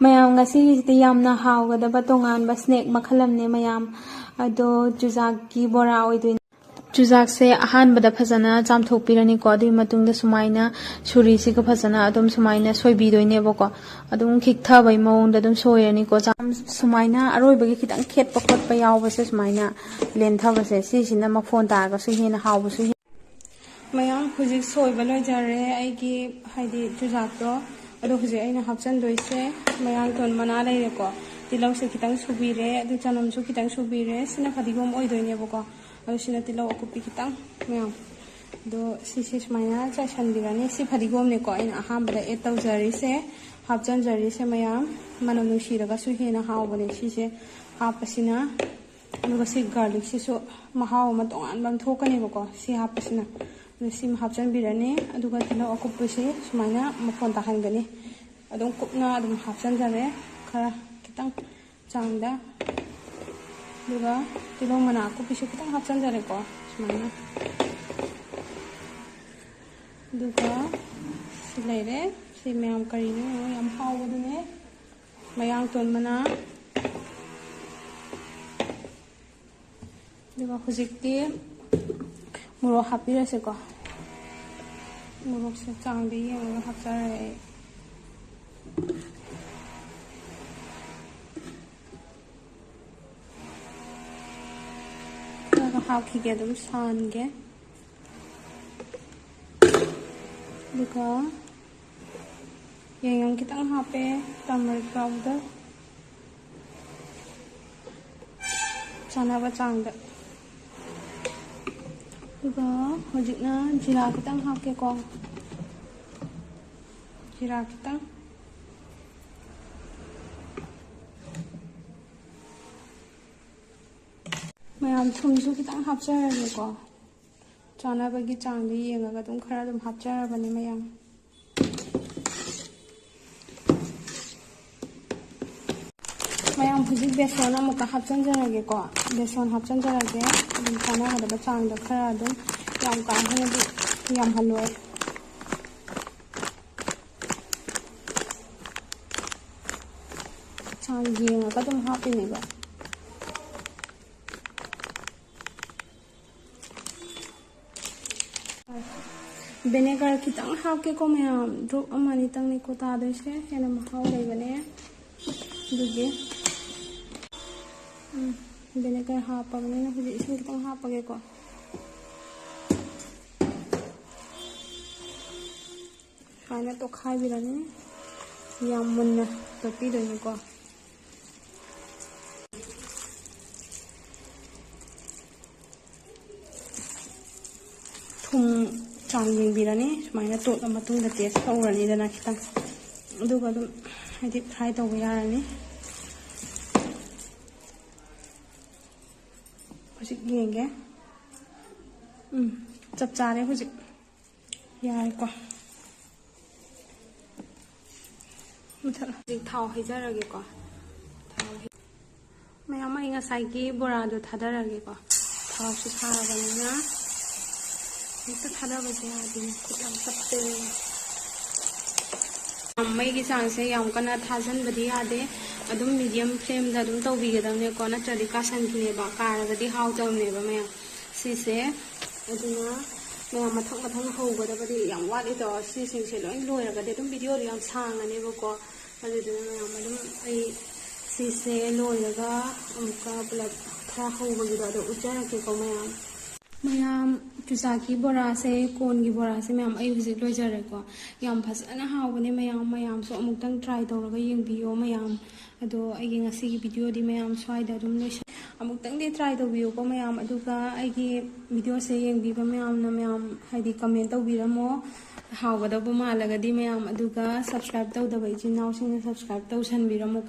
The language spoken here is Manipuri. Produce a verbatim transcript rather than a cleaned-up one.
ꯃꯌꯥꯝ, ꯉꯁꯤꯒꯤꯁꯤꯗꯤ ꯌꯥꯝꯅ ꯍꯥꯎꯒꯗꯕ ꯇꯣꯉꯥꯟꯕ ꯁ꯭ꯅꯦꯛ ꯃꯈꯜ ꯑꯃꯅꯦ ꯃꯌꯥꯝ꯫ ꯑꯗꯣ ꯆꯨꯖꯥꯛꯀꯤ ꯕꯣꯔꯥ ꯑꯣꯏꯗꯣꯏꯅꯦ꯫ ꯆꯨꯖꯥꯛꯁꯦ ꯑꯍꯥꯟꯕꯗ ꯐꯖꯅ ꯆꯥꯝꯊꯣꯛꯄꯤꯔꯅꯤꯀꯣ꯫ ꯑꯗꯨꯒꯤ ꯃꯇꯨꯡꯗ ꯁꯨꯃꯥꯏꯅ ꯁꯨꯔꯤꯁꯤꯒ ꯐꯖꯅ ꯑꯗꯨꯝ ꯁꯨꯃꯥꯏꯅ ꯁꯣꯏꯕꯤꯗꯣꯏꯅꯦꯕꯀꯣ꯫ ꯑꯗꯨꯝ ꯈꯤꯛꯊꯕꯩ ꯃꯑꯣꯡꯗ ꯑꯗꯨꯝ ꯁꯣꯏꯔꯅꯤꯀꯣ꯫ ꯆꯥꯝ-, ꯁꯨꯃꯥꯏꯅ ꯑꯔꯣꯏꯕꯒꯤ ꯈꯤꯇꯪ ꯈꯦꯠꯄ ꯈꯣꯠꯄ ꯌꯥꯎꯕꯁꯦ ꯁꯨꯃꯥꯏꯅ ꯂꯦꯟꯊꯕꯁꯦ, ꯁꯤꯁꯤꯅ ꯃꯐꯣꯟ ꯇꯥꯔꯒꯁꯨ ꯍꯦꯟꯅ ꯍꯥꯎꯕꯁꯨ ꯍꯦꯜ-, ꯃꯌꯥꯝ, ꯍꯧꯖꯤꯛ ꯁꯣꯏꯕ ꯂꯣꯏꯖꯔꯦ ꯑꯩꯒꯤ, ꯍꯥꯏꯗꯤ, ꯆꯨꯖꯥꯛꯇꯣ꯫ ꯑꯗꯣ ꯍꯧꯖꯤꯛ ꯑꯩꯅ ꯍꯥꯞꯆꯤꯟꯗꯣꯏꯁꯦ ꯃꯌꯥꯡꯇꯣꯟ ꯃꯅꯥ ꯂꯩꯔꯦꯀꯣ꯫ ꯇꯤꯜꯍꯧꯁꯦ ꯈꯤꯇꯪ ꯁꯨꯕꯤꯔꯦ, ꯑꯗꯨ ꯆꯅꯝꯁꯨ ꯈꯤꯇꯪ ꯁꯨꯕꯤꯔꯦ꯫ ꯁꯤꯅ ꯐꯗꯤꯒꯣꯝ ꯑꯣꯏꯗꯣꯏꯅꯦꯕꯀꯣ꯫ ꯑꯗꯣ ꯁꯤꯅ ꯇꯤꯜꯍꯧ ꯑꯀꯨꯞꯄꯤ ꯈꯤꯇꯪ ꯃꯌꯥꯝ꯫ ꯑꯗꯣ ꯁꯤꯁꯦ ꯁꯨꯃꯥꯏꯅ ꯆꯥꯏꯁꯤꯟꯕꯤꯔꯅꯤ꯫ ꯁꯤ ꯐꯗꯤꯒꯣꯝꯅꯦꯀꯣ ꯑꯩꯅ ꯑꯍꯥꯟꯕꯗ add ꯇꯧꯖꯔꯤꯁꯦ, ꯍꯥꯞꯆꯤꯟꯖꯔꯤꯁꯦ ꯃꯌꯥꯝ꯫ ꯃꯅꯝ ꯅꯨꯡꯁꯤꯔꯒꯁꯨ ꯍꯦꯟꯅ ꯍꯥꯎꯕꯅꯦ ꯁꯤꯁꯦ ꯍꯥꯞꯄꯁꯤꯅ꯫ ꯑꯗꯨꯒ ꯁꯤ garlic ꯁꯤꯁꯨ ꯃꯍꯥꯎ ꯑꯃ ꯇꯣꯉꯥꯟꯕ ꯑꯃ ꯊꯣꯛꯀꯅꯦꯕꯀꯣ, ꯁꯤ ꯍꯥꯞꯄꯁꯤꯅ꯫ ꯑꯗꯨ ꯁꯤꯃ ꯍꯥꯞꯆꯤꯟꯕꯤꯔꯅꯤ꯫ ꯑꯗꯨꯒ ꯇꯤꯜꯍꯧ ꯑꯀꯨꯞꯄꯁꯤ ꯁꯨꯃꯥꯏꯅ ꯃꯐꯣꯟ ꯇꯥꯍꯟꯒꯅꯤ꯫ ꯑꯗꯨꯝ ꯀꯨꯞꯅ ꯑꯗꯨꯝ ꯍꯥꯞꯆꯤꯟꯖꯔꯦ, ꯈꯔ ꯈꯤꯇꯪ ꯆꯥꯡꯗ꯫ ꯑꯗꯨꯒ ꯇꯤꯜꯍꯧ ꯃꯅꯥ ꯑꯀꯨꯞꯄꯤꯁꯨ ꯈꯤꯇꯪ ꯍꯥꯞꯆꯤꯟꯖꯔꯦꯀꯣ, ꯁꯨꯃꯥꯏꯅ꯫ ꯑꯗꯨꯒ ꯁꯤ ꯂꯩꯔꯦ꯫ ꯁꯤ ꯃꯌꯥꯝ ꯀꯔꯤꯅꯣ ꯌꯦꯡꯉꯣ, ꯌꯥꯝ ꯍꯥꯎꯕꯗꯨꯅꯦ, ꯃꯌꯥꯡꯇꯣꯟ ꯃꯅꯥ꯫ ꯑꯗꯨꯒ ꯍꯧꯖꯤꯛꯇꯤ ꯃꯣꯔꯣꯛ ꯍꯥꯞꯄꯤꯔꯁꯤꯀꯣ꯫ ꯃꯣꯔꯣꯛꯁꯦ ꯆꯥꯡꯗ ꯌꯦꯡꯉꯒ ꯍꯥꯞꯆꯔꯦ ꯑꯩ꯫ ꯈꯔꯒ ꯍꯥꯞꯈꯤꯒꯦ, ꯑꯗꯨꯝ ꯁꯥꯍꯟꯒꯦ꯫ ꯑꯗꯨꯒ ꯌꯥꯏꯉꯪ ꯈꯤꯇꯪ ꯍꯥꯞꯄꯦ, turmeric powder ꯆꯥꯅꯕ ꯆꯥꯡꯗ꯫ ꯑꯗꯨꯒ ꯍꯧꯖꯤꯛꯅ ꯖꯤꯔꯥ ꯈꯤꯇꯪ ꯍꯥꯞꯀꯦꯀꯣ, ꯖꯤꯔꯥ ꯈꯤꯇꯪ꯫ ꯃꯌꯥꯝ, ꯊꯨꯝꯁꯨ ꯈꯤꯇꯪ ꯍꯥꯞꯆꯔꯒꯦꯀꯣ꯫ ꯆꯥꯅꯕꯒꯤ ꯆꯥꯡꯗ ꯌꯦꯡꯉꯒ ꯑꯗꯨꯝ ꯈꯔ ꯑꯗꯨꯝ ꯍꯥꯞꯆꯔꯕꯅꯦ ꯃꯌꯥꯝ꯫ ꯃꯌꯥꯝ, ꯍꯧꯖꯤꯛ ꯕꯦꯁꯣꯟ ꯑꯃꯨꯛꯀ ꯍꯥꯞꯆꯤꯟꯖꯔꯒꯦꯀꯣ꯫ ꯕꯦꯁꯣꯟ ꯍꯥꯞꯆꯤꯟꯖꯔꯒꯦ꯫ ꯑꯗꯨꯝ ꯆꯥꯅꯒꯗꯕ ꯆꯥꯡꯗ ꯈꯔ ꯑꯗꯨꯝ, ꯌꯥꯝ ꯀꯥ ꯍꯦꯟꯅꯗꯤ ꯌꯥꯝꯍꯜꯂꯣꯏ꯫ ꯌꯦꯡꯉꯒ ꯑꯗꯨꯝ ꯍꯥꯞꯄꯤꯅꯦꯕ꯫ Vinegar ꯈꯤꯇꯪ ꯍꯥꯞꯀꯦꯀꯣ ꯃꯌꯥꯝ, drop ꯑꯃ ꯑꯅꯤꯇꯪꯅꯤꯀꯣ ꯇꯥꯗꯣꯏꯁꯦ, ꯍꯦꯟꯅ ꯃꯍꯥꯎ ꯂꯩꯕꯅꯦ꯫ ꯑꯗꯨꯒꯤ ꯎꯝ, vinegar ꯍꯥꯞꯄꯕꯅꯤꯅ ꯍꯧꯖꯤꯛ ꯏꯁꯤꯡ ꯈꯤꯇꯪ ꯍꯥꯞꯄꯒꯦꯀꯣ꯫ ꯁꯨꯃꯥꯏꯅ ꯇꯣꯠꯈꯥꯏꯕꯤꯔꯅꯤ꯫ ꯌꯥꯝ ꯃꯨꯟꯅ ꯇꯣꯠꯄꯤꯗꯣꯏꯅꯤꯀꯣ꯫ ꯊꯨꯝ ꯆꯥꯡ ꯌꯦꯡꯕꯤꯔꯅꯤ꯫ ꯁꯨꯃꯥꯏꯅ ꯇꯣꯠꯂ ꯃꯇꯨꯡꯗ taste ꯇꯧꯔꯅꯤꯗꯅ ꯈꯤꯇꯪ, ꯑꯗꯨꯒ ꯑꯗꯨꯝ ꯍꯥꯏꯗꯤ fry ꯇꯧꯕ ꯌꯥꯔꯅꯤ꯫ ꯍꯧꯖꯤꯛ ꯌꯦꯡꯒꯦ꯫ ꯎꯝ, ꯆꯞ ꯆꯥꯔꯦ ꯍꯧꯖꯤꯛ꯫ ꯌꯥꯔꯦꯀꯣ꯫ ꯃꯨꯊꯠꯂꯣ꯫ ꯍꯧꯖꯤꯛ ꯊꯥꯎ ꯍꯩꯖꯔꯒꯦꯀꯣ꯫ ꯊꯥꯎ ꯍꯩ-, ꯃꯌꯥꯝ, ꯑꯩ ꯉꯁꯥꯏꯒꯤ ꯕꯣꯔꯥꯗꯣ ꯊꯥꯗꯔꯒꯦꯀꯣ꯫ ꯊꯥꯎꯁꯨ ꯁꯥꯔꯕꯅꯤꯅ ꯍꯦꯛꯇ ꯊꯥꯗꯕꯁꯦ ꯌꯥꯗꯦ, ꯈꯨꯠ ꯌꯥꯝ ꯆꯞꯄꯦ꯫ ꯃꯩꯒꯤ ꯆꯥꯡꯁꯦ ꯌꯥꯝ ꯀꯟꯅ ꯊꯥꯖꯟꯕꯗꯤ ꯌꯥꯗꯦ, ꯑꯗꯨꯝ medium flameꯗ ꯑꯗꯨꯝ ꯇꯧꯕꯤꯒꯗꯕꯅꯦꯀꯣ, ꯅꯠꯇ꯭ꯔꯗꯤ ꯀꯥꯁꯟꯈꯤꯅꯦꯕ, ꯀꯥꯔꯒꯗꯤ ꯍꯥꯎꯇꯕꯅꯦꯕ ꯃꯌꯥꯝ꯫ ꯁꯤꯁꯦ ꯑꯗꯨꯅ ꯃꯌꯥꯝ ꯃꯊꯪ ꯃꯊꯪ ꯍꯧꯒꯗꯕꯗꯤ ꯌꯥꯝ ꯋꯥꯠꯂꯤꯗꯣ꯫ ꯁꯤꯁꯤꯡꯁꯦ ꯂꯣꯏ ꯂꯣꯏꯔꯒꯗꯤ ꯑꯗꯨꯝ videoꯗꯣ ꯌꯥꯝ ꯁꯥꯡꯉꯅꯦꯕꯀꯣ꯫ ꯑꯗꯨꯗꯨꯅ ꯃꯌꯥꯝ ꯑꯗꯨꯝ ꯑꯩ ꯁꯤꯁꯦ ꯂꯣꯏꯔꯒ ꯑꯃꯨꯛꯀ ꯄꯨꯂꯞ ꯈꯔ ꯍꯧꯕꯒꯤꯗꯣ ꯑꯗꯣ ꯎꯠꯆꯔꯛꯀꯦꯀꯣ ꯃꯌꯥꯝ꯫ ꯃꯌꯥꯝ, ꯆꯨꯖꯥꯛꯀꯤ ꯕꯣꯔꯥꯁꯦ, cornꯒꯤ ꯕꯣꯔꯥꯁꯦ ꯃꯌꯥꯝ ꯑꯩ ꯍꯧꯖꯤꯛ ꯂꯣꯏꯖꯔꯦꯀꯣ꯫ ꯌꯥꯝ ꯐꯖꯅ ꯍꯥꯎꯕꯅꯦ ꯃꯌꯥꯝ, ꯃꯌꯥꯝꯁꯨ ꯑꯃꯨꯛꯇꯪ try ꯇꯧꯔꯒ ꯌꯦꯡꯕꯤꯌꯣ ꯃꯌꯥꯝ꯫ ꯑꯗꯣ ꯑꯩꯒꯤ ꯉꯁꯤꯒꯤ videoꯗꯤ ꯃꯌꯥꯝ ꯁ꯭ꯋꯥꯏꯗ ꯑꯗꯨꯝ ꯂꯣꯏꯁꯟ-, ꯑꯃꯨꯛꯇꯪꯗꯤ try ꯇꯧꯕꯤꯌꯨꯀꯣ ꯃꯌꯥꯝ, ꯑꯗꯨꯒ ꯑꯩꯒꯤ videoꯁꯦ ꯌꯦꯡꯕꯤꯕ ꯃꯌꯥꯝꯅ ꯃꯌꯥꯝ ꯍꯥꯏꯗꯤ comment ꯇꯧꯕꯤꯔꯝꯃꯣ, ꯍꯥꯎꯒꯗꯧꯕ ꯃꯥꯜꯂꯒꯗꯤ ꯃꯌꯥꯝ, ꯑꯗꯨꯒ subscribe ꯇꯧꯗꯕ ꯏꯆꯤꯟ ꯏꯅꯥꯎꯁꯤꯡꯅ subscribe ꯇꯧꯁꯟꯕꯤꯔꯝꯃꯨꯀꯣ꯫